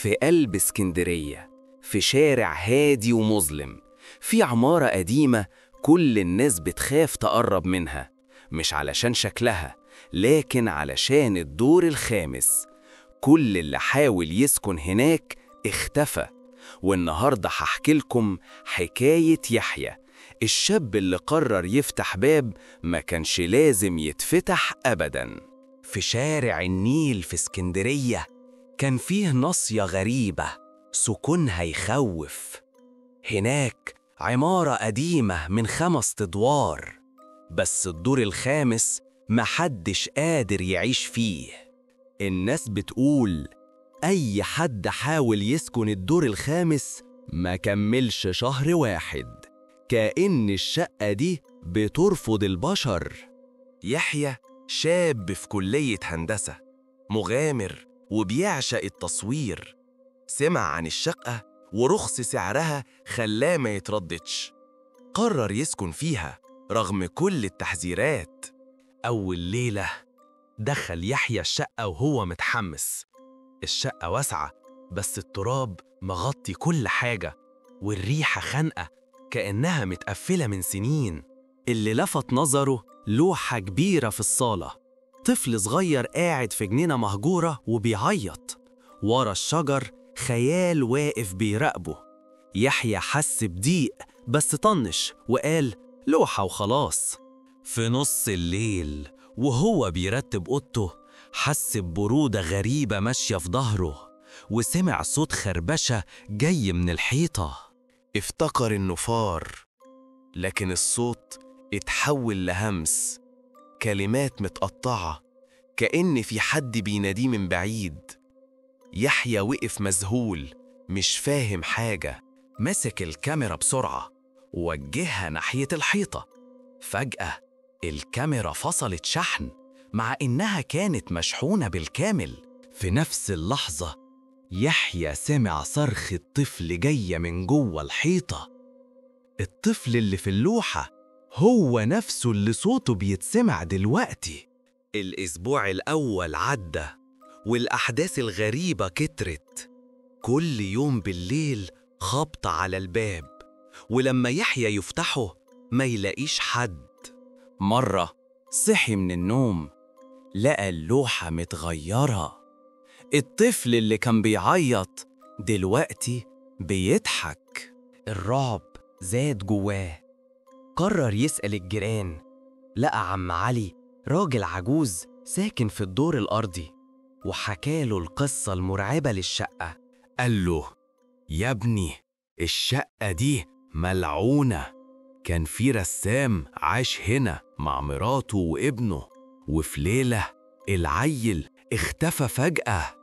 في قلب اسكندرية، في شارع هادي ومظلم، في عمارة قديمة كل الناس بتخاف تقرب منها، مش علشان شكلها، لكن علشان الدور الخامس. كل اللي حاول يسكن هناك اختفى. والنهاردة هحكي لكم حكاية يحيى، الشاب اللي قرر يفتح باب ما كانش لازم يتفتح أبداً. في شارع النيل في اسكندرية كان فيه ناصية غريبة سكونها يخوف. هناك عمارة قديمة من 5 أدوار، بس الدور الخامس محدش قادر يعيش فيه. الناس بتقول أي حد حاول يسكن الدور الخامس ما كملش شهر واحد، كأن الشقة دي بترفض البشر. يحيى شاب في كلية هندسة، مغامر وبيعشق التصوير. سمع عن الشقة ورخص سعرها خلاه ما يترددش. قرر يسكن فيها رغم كل التحذيرات. أول ليلة دخل يحيى الشقة وهو متحمس. الشقة واسعة، بس التراب مغطي كل حاجة، والريحة خانقة كأنها متقفلة من سنين. اللي لفت نظره لوحة كبيرة في الصالة، طفل صغير قاعد في جنينة مهجورة وبيعيط، ورا الشجر خيال واقف بيراقبه. يحيى حس بضيق بس طنش وقال لوحة وخلاص. في نص الليل وهو بيرتب أوضته حس ببرودة غريبة ماشية في ظهره، وسمع صوت خربشة جاي من الحيطة. افتكر إنه فار، لكن الصوت اتحول لهمس، كلمات متقطعة كأن في حد بيناديه من بعيد. يحيى وقف مذهول مش فاهم حاجة. مسك الكاميرا بسرعة ووجهها ناحية الحيطة. فجأة الكاميرا فصلت شحن مع إنها كانت مشحونة بالكامل. في نفس اللحظة يحيى سمع صرخ الطفل جاية من جوه الحيطة. الطفل اللي في اللوحة هو نفسه اللي صوته بيتسمع دلوقتي. الأسبوع الأول عدى والأحداث الغريبة كترت. كل يوم بالليل خبط على الباب، ولما يحيى يفتحه ما يلاقيش حد. مرة صحي من النوم لقى اللوحة متغيرة. الطفل اللي كان بيعيط دلوقتي بيضحك. الرعب زاد جواه. قرر يسأل الجيران. لقى عم علي راجل عجوز ساكن في الدور الأرضي، وحكاله القصة المرعبة للشقة. قال له يا ابني الشقة دي ملعونة، كان في رسام عاش هنا مع مراته وابنه، وفي ليلة العيل اختفى فجأة.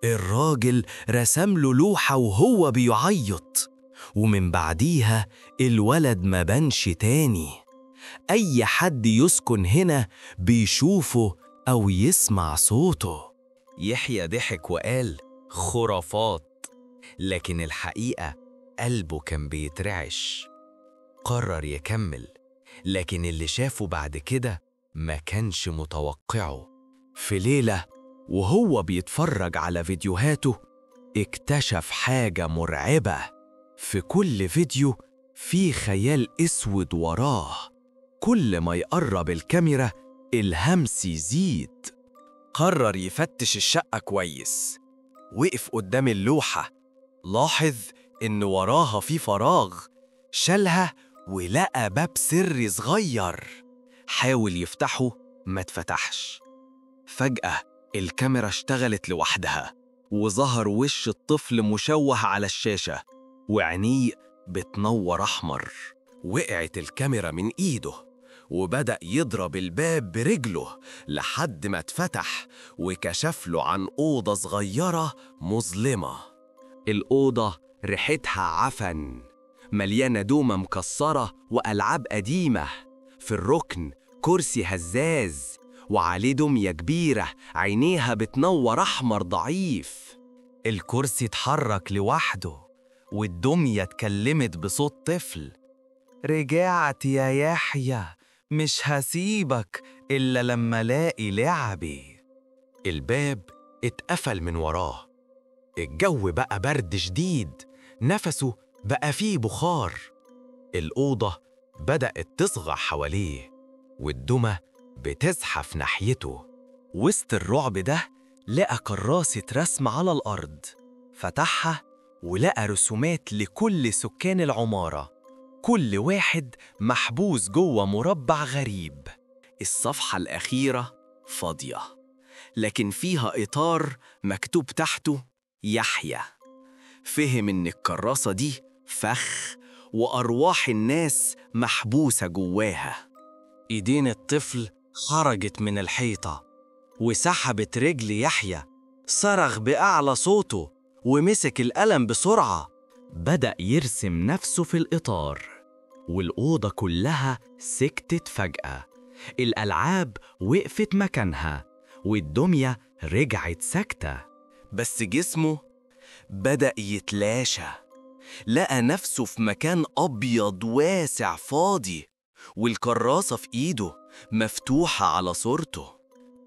الراجل رسم له لوحة وهو بيعيط، ومن بعديها الولد ما بانش تاني. أي حد يسكن هنا بيشوفه أو يسمع صوته. يحيى ضحك وقال خرافات، لكن الحقيقة قلبه كان بيترعش. قرر يكمل، لكن اللي شافه بعد كده ما كانش متوقعه. في ليلة وهو بيتفرج على فيديوهاته اكتشف حاجة مرعبة. في كل فيديو في خيال أسود وراه، كل ما يقرب الكاميرا الهمس يزيد. قرر يفتش الشقة كويس. وقف قدام اللوحة، لاحظ إن وراها في فراغ، شالها ولقى باب سري صغير. حاول يفتحه ما اتفتحش. فجأة الكاميرا اشتغلت لوحدها، وظهر وش الطفل مشوه على الشاشة وعينيه بتنور أحمر. وقعت الكاميرا من إيده وبدأ يضرب الباب برجله لحد ما اتفتح وكشف له عن أوضة صغيرة مظلمة. الأوضة ريحتها عفن، مليانة دومة مكسرة وألعاب قديمة. في الركن كرسي هزاز وعليه دمية كبيرة عينيها بتنور أحمر ضعيف. الكرسي اتحرك لوحده والدمية اتكلمت بصوت طفل. رجعت يا يحيى، مش هسيبك إلا لما الاقي لعبي. الباب اتقفل من وراه. الجو بقى برد شديد، نفسه بقى فيه بخار. الأوضة بدأت تصغى حواليه، والدمى بتزحف ناحيته. وسط الرعب ده لقى كراسة رسم على الأرض، فتحها ولقى رسومات لكل سكان العمارة، كل واحد محبوس جوه مربع غريب. الصفحة الأخيرة فاضية، لكن فيها إطار مكتوب تحته يحيى. فهم إن الكراسة دي فخ وأرواح الناس محبوسة جواها. إيدين الطفل خرجت من الحيطة وسحبت رجل يحيى. صرخ بأعلى صوته ومسك القلم بسرعة. بدأ يرسم نفسه في الإطار، والأوضة كلها سكتت فجأة. الألعاب وقفت مكانها، والدمية رجعت ساكتة. بس جسمه بدأ يتلاشى. لقى نفسه في مكان أبيض واسع فاضي، والكراسة في إيده مفتوحة على صورته.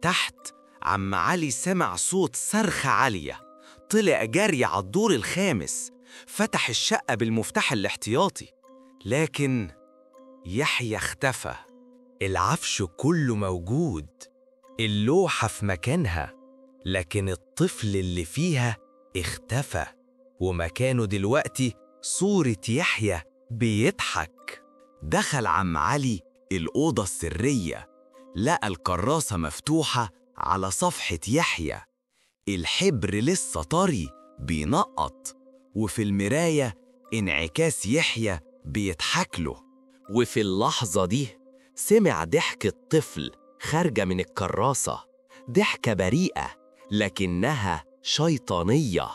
تحت عم علي سمع صوت صرخة عالية. طلع جري على الدور الخامس، فتح الشقة بالمفتاح الاحتياطي، لكن يحيى اختفى. العفش كله موجود، اللوحة في مكانها، لكن الطفل اللي فيها اختفى، ومكانه دلوقتي صورة يحيى بيضحك. دخل عم علي الأوضة السرية، لقى الكراسة مفتوحة على صفحة يحيى. الحبر لسه طري بينقط، وفي المراية انعكاس يحيى بيضحك له. وفي اللحظة دي سمع ضحك الطفل خارجة من الكراسة، ضحكة بريئة لكنها شيطانية،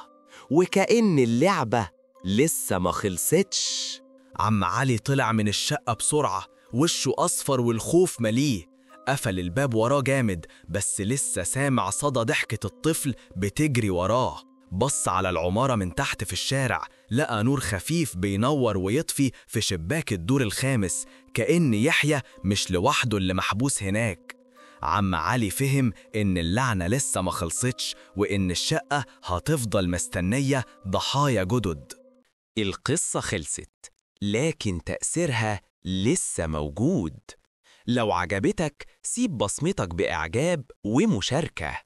وكأن اللعبة لسه ما خلصتش. عم علي طلع من الشقة بسرعة، وشه أصفر والخوف مليه. قفل الباب وراه جامد، بس لسه سامع صدى ضحكة الطفل بتجري وراه. بص على العمارة من تحت في الشارع، لقى نور خفيف بينور ويطفي في شباك الدور الخامس، كأن يحيى مش لوحده اللي محبوس هناك. عم علي فهم إن اللعنة لسه ما خلصتش، وإن الشقة هتفضل مستنية ضحايا جدد. القصة خلصت، لكن تأثيرها لسه موجود. لو عجبتك سيب بصمتك بإعجاب ومشاركة.